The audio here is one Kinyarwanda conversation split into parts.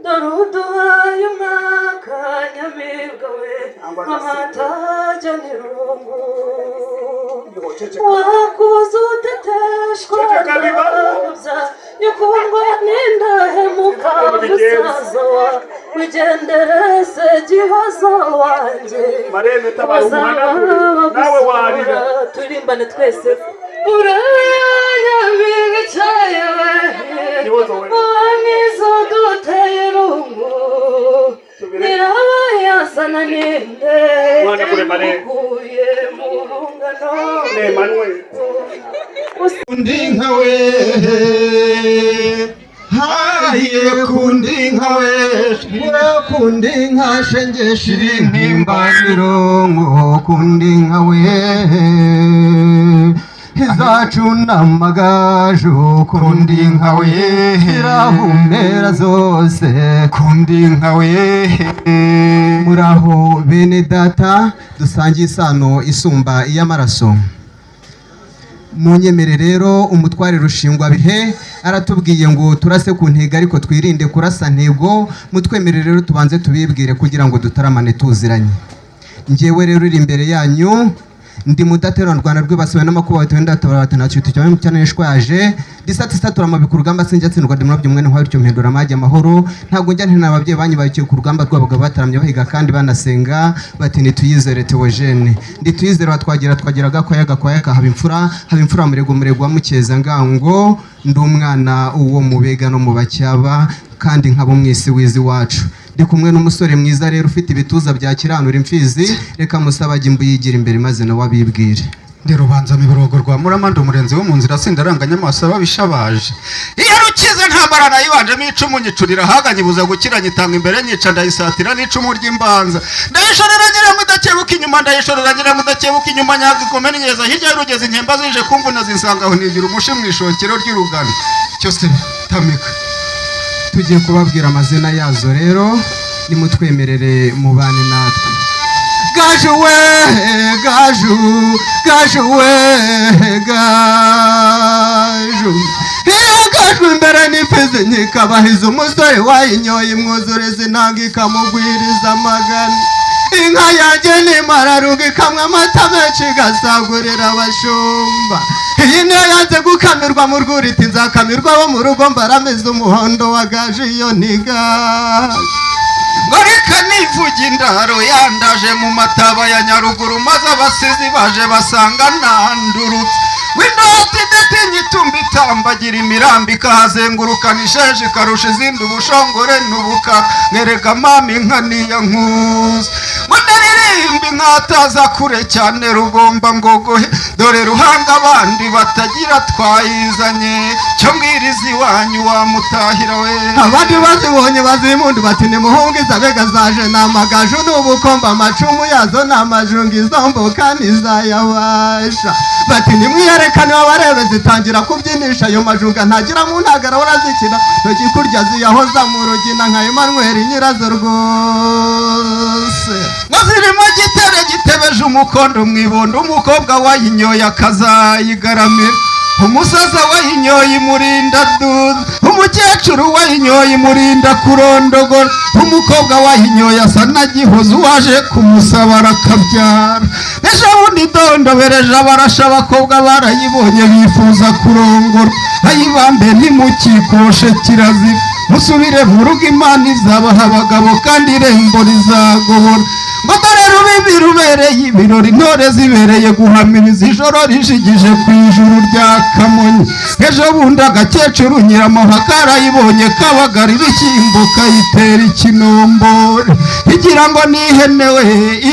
Dore uduhaye umwaka, nyamibwa we, amatajya n'irungu. Wakuze uteteshwa ndabya, nyukundwa n'indahemuka. Musaza wa wigendere se, gihozo wanjye. Marene, tabara umuhanagure, nawe warira. Turimbane twese: uranyamiga icyayi we. Gihozo we. Uwo duteye irungu, nyirabayazana ninde? Mwana kure, Marene. Ukuye mu rungano. Ni Emmanuel. Kundi nka we, haye, kundi nka we, kundi nka shengeshiri intimbanyirongo, kundi nka we, izacu n'amagaju, kundi nka we, irahumera zose, kundi nka we. Muraho bene data dusangiye isano isumba iy'amaraso. Munyemere rero, umutware Rushingwabihe aratubwiye ngo turase ku ntego ariko twirinde kurasa ntego. Mutwemere rero tubanze tubibwire kugira ngo dutaramane tuziranye. Njyewe rero uri imbere yanyu ndi mudatera Rwanda rwibasiwe n'amakuba, bitewe ndatabara batanacyuta cyane cyane nishwaje disati satura amabi ku rugamba, sinjya tsindwa, ndi murabyo mwene ntwari cyo mpindura amajya amahoro. Ntabwo njya ntina ababyeyi banyibakiye ku rugamba rw'abagabo bataramye bahiga kandi banasenga, bati nituyizere Theogene, ndituyizere watwagira twagira gakwaya gakwaya kahaba imfura, haba imfura murego murego wa mukeza ngango. Ndi umwana uwo mu Bega no mu Bacyaba, kandi nkaba umwisi wizi wacu. Ndi kumwe n'umusore mwiza rero ufite ibituza bya kiranura imfizi. Reka musaba ajye imbuyigira imbere maze nawe abibwire. Ndi rubanza miborogo rwa Muramanda, umurenzi wo mu nzira, sindaranganya amaso ababishabaje. Iyo rukize ntambara nayibanjemo icumu, nyicurira ahaga, nyibuza gukira, nyitanga imbere, nyica ndayisatira n'icumu ry'imbanza. Ndayishorera nyirango idakebuka inyuma, ndayishorera nyirango idakebuka inyuma, nyaga ikomere inyeza hirya y'urugezi. Inkemba zije kumvuna zisanga aho, nigira umushi mu ishokero ry'urugano cyose tamika. Tugiye kubabwira amazina yazo rero, nimutwemerere mubane natwe. Gaju we, gaju, gaju we, gaju, iyo gaju imbere n'imfizi nkikabahiza, umusore wayinyoye imwuzuriza intanga ikamugwiriza amagana. Inka yanjye nimararuga, ikamwa amata menshi, igasagurira abashumba. Iyi niyo yanze gukamirwa mu rwuri, iti nzakamirwa bo mu rugo mbaramiza umuhondo wa gaju. Iyo ntigaju. Ngo reka nivuge indaro yandaje mu mataba ya Nyaruguru, maze abasizi baje basanga nandurutse. W'indoti idatinya itumba, itambagira imirambi, ikahazengurukana isheje, ikarusha izindi ubushongore n'ubukaka. Mwereka mama, inka niya nkuzi. Ngo ndaririmba inkataza kure cyane, rugomba ngogohe, dore ruhanga abandi batagira twayizanye. Cyo mbwiriza iwanyu wamutahira we. Abandi bazibonye bazimundu, bati nimuhungize abega zaje, ni amagaju n'ubukombe, amacumu yazo ni amajunga, izo mbuka ntizayabasha. Bati nimwiyerekane babarebe. Zitangira kubyinisha ayo majunga, ntagira mu ntagara urazikina ntoki kurya, ziyahoza mu rugina nka Emmanuel nyirazo rwose. Ngo zirimo gitere gitebeje umukondo mu ibondo, umukobwa wayinyoye akazayigaramira, umusaza wayinyoye imurinda duza, umukecuru wayinyoye imurinda kurondogora, umukobwa wayinyoye asa na gihozo, uwaje kumusaba arakabyara. Ejo bundi dondobereje abarasha, abakobwa barayibonye bifuza kurongora. Ayibambe, ntimukikoshe, kirazira, musubire mu rugo, Imana izabaha abagabo kandi irembo rizagobora. Ngo dore rubibi rubereye ibirori, intore zibereye guhamiriza, ijoro rishigije ku ijuru rya Kamonyi. Ejo bundi agakecuru nyiramuha karayibonye, kabagara ibishyimbo, kayitera ikinombore, igira ngo ni ihene we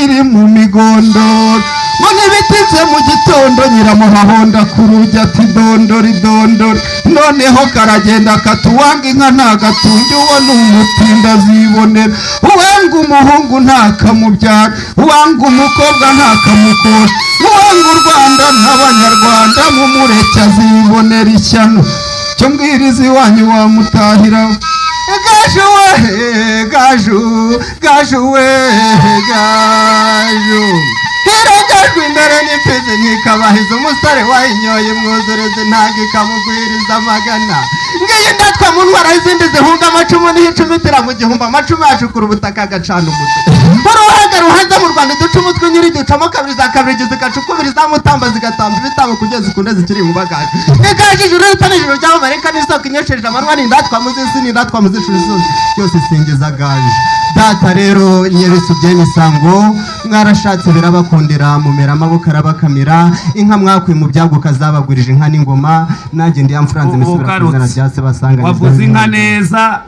iri mu migondoro. Ngo ntibitinze mu gitondo nyiramuha ahonda ku rugi, ati dondori dondori. Noneho karagenda katuwanga inka ntagatunge, uwo ni umutinda azibonera. Uwanga umuhungu ntakamubyara, uwanga umukobwa ntakamukosha, uwanga u Rwanda n'Abanyarwanda mumureke azibonera ishyano. Cyo mbwiriza iwanyu wamutahira. Gaju we, gaju, gaju we, gaju, iragajwe imbere n'imfizi nkikabahiza, umusore wayinyoye mwuzuriza intango ikamugwiriza amagana. Ngiyi ndatwa mu ntwara izindi zihunga amacumu. Icumu niho icumitira mu gihumbi, amacumu yacukura ubutaka agacana umutuku. Uruhaga ruhanze mu Rwanda, uducumu tw'inyuri ducamo kabiri, za kabiri zigacukubiri, zamutamba zigatamba ibitambo kugeza ikunde zikiri mu baganje. Ikaje ijuru rito n'ijuru ry'abamarayika n'isoko inyesheje amanywa, n'indatwa mu z'isi n'indatwa mu z'ijuru yose isingiza Gaju. Data rero Nyebisubye imisango, mwarashatse birabakundira, mumera amaboko arabakamira. Inka mwakuye mu byaguka zabagwirije inka n'ingoma. Nanjye ndi ya mfuranze Ubu misubira ku izina ugarutse. rya se basanga. Wavuze inka neza.